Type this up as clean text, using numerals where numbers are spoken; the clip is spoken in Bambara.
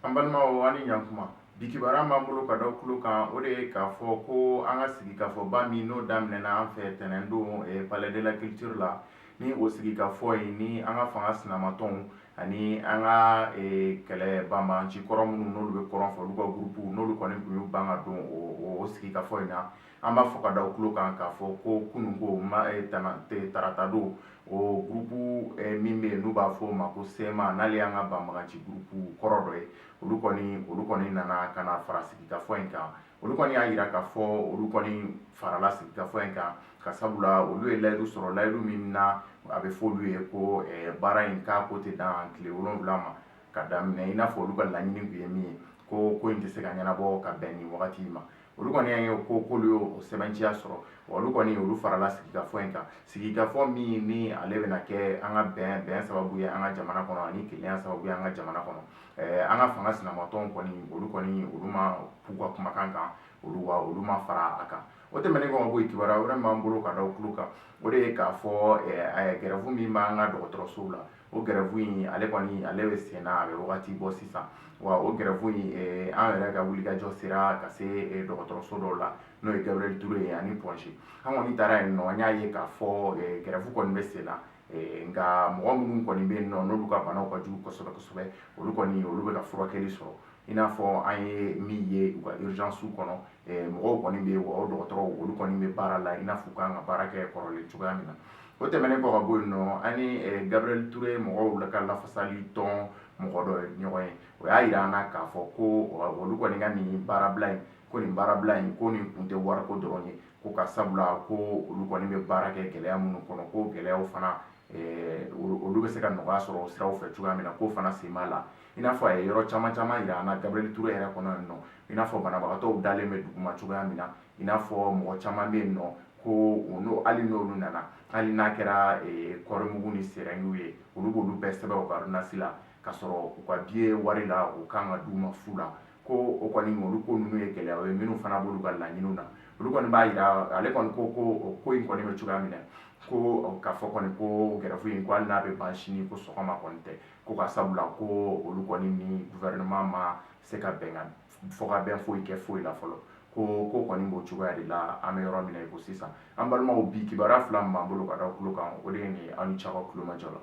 An balimaw, aw ni ɲankuma. Bi kibaruya b'an bolo ka da tulo kan, o de ye k'a fɔ ko an ka sigikafɔba min n'o daminɛna an fɛ tɛnɛndon Palais de la Culture la, ni o sigikafɔ in ni an ka fanga sinamatɔnw ani an ka kɛlɛ banbanci kɔrɔ minnu n'olu bɛ kɔrɔn fɛ, olu ka groupe, n'olu kɔni tun y'u ban ka don o sigikafɔ in na, an b'a fɔ ka da tulo kan k'a fɔ ko kununko tarata don, o groupe min bɛ yen n'u b'a fɔ o ma ko CMA, n'ale y'an ka banbaganci groupe kɔrɔ dɔ ye, olu kɔni nana ka na fara sigikafɔ in kan. Olu kɔni y'a jira k'a fɔ olu kɔni farala sigikafɔ in kan ka sabula olu ye layidu sɔrɔ, layidu min na a bɛ fɔ olu ye ko baara in k'a ko tɛ dan tile 7 ma ka daminɛ, i n'a fɔ olu ka laɲini tun ye min ye, ko ko in tɛ se ka ɲɛnabɔ ka bɛn nin wagati in ma. Olu kɔni y'a ye ko k'olu y'o sɛbɛntiya sɔrɔ. Olu kɔni, olu farala sigikafɔ in kan, sigikafɔ min ni ale bɛna kɛ an ka bɛn sababu ye an ka jamana kɔnɔ ani kelenya sababu ye an ka jamana kɔnɔ. An ka fanga sinamatɔnw kɔni, olu kɔni, olu ma k'u ka kumakan kan, olu wa olu ma fara a kan. O tɛmɛnen kɔ ka bɔ yen, kibaruya wɛrɛ min b'an bolo ka da tulo kan, o de ye k'a fɔ grève min b'an ka dɔgɔtɔrɔsow la, o grève in, ale kɔni, ale bɛ sen na, a bɛ wagati bɔ sisan. Wa o grève in, an yɛrɛ ka wulikajɔ sera ka se dɔgɔtɔrɔso dɔw la, n'o ye Gabriel Touré ye ani Point G. An kɔni taara yen nɔ, an y'a ye k'a fɔ grève kɔni bɛ sen na, nka mɔgɔ minnu kɔni bɛ yen nɔ, n'olu ka banaw ka jugu kosɛbɛ kosɛbɛ, olu kɔni, olu bɛ ka furakɛli sɔrɔ, i n'a fɔ an ye min ye u ka urgence kɔnɔ. Mɔgɔw kɔni bɛ yen, wa o dɔgɔtɔrɔw, olu kɔni bɛ baara la i n'a fɔ u kan ka baara kɛ kɔrɔlen cogoya min na. O tɛmɛnen kɔ ka bɔ yen nɔ, an ni Gabriel Touré mɔgɔw ka lafasali tɔn mɔgɔ dɔ ye ɲɔgɔn ye. O y'a jira an na k'a fɔ ko olu kɔni ka nin baarabila in, ko nin baarabila in, ko nin kun tɛ wariko dɔrɔn ye, ko ka sabula ko olu kɔni bɛ baara kɛ gɛlɛya minnu kɔnɔ, ko gɛlɛyaw fana, olu bɛ se ka nɔgɔya sɔrɔ siraw fɛ cogoya min na, k'o fana sen b'a la, i n'a fɔ a ye yɔrɔ caman caman jira an na Gabriel Touré yɛrɛ kɔnɔ yen nɔ, i n'a fɔ banabagatɔw dalen bɛ duguma cogoya min na, i n'a fɔ mɔgɔ caman bɛ yen nɔ ko n'o hali n'olu nana, hali n'a kɛra kɔɔrimugu ni seringue ye, olu b'olu bɛɛ sɛbɛn u ka ordonnance la ka sɔrɔ u ka billet wari la, u kan ka d'u ma fu la. Ko o kɔni, olu ko ninnu ye gɛlɛyaw ye minnu fana b'olu ka laɲiniw na. Olu kɔni b'a jira, ale kɔni ko o ko in kɔni bɛ cogoya min na, ko k'a fɔ kɔni ko grève in, ko hali n'a bɛ ban sini, ko sɔgɔma kɔni tɛ, ko ka sabula ko olu kɔni ni gouvernement ma se ka bɛn ka fɔ ka bɛn foyi kɛ foyi la fɔlɔ, ko ko kɔni b'o cogoya de la an bɛ yɔrɔ min na i ko sisan. An balimaw, bi kibaruya fila min b'an bolo ka da tulo kan, o de ye nin ye. Aw ni ce aw ka kulomajɔ la.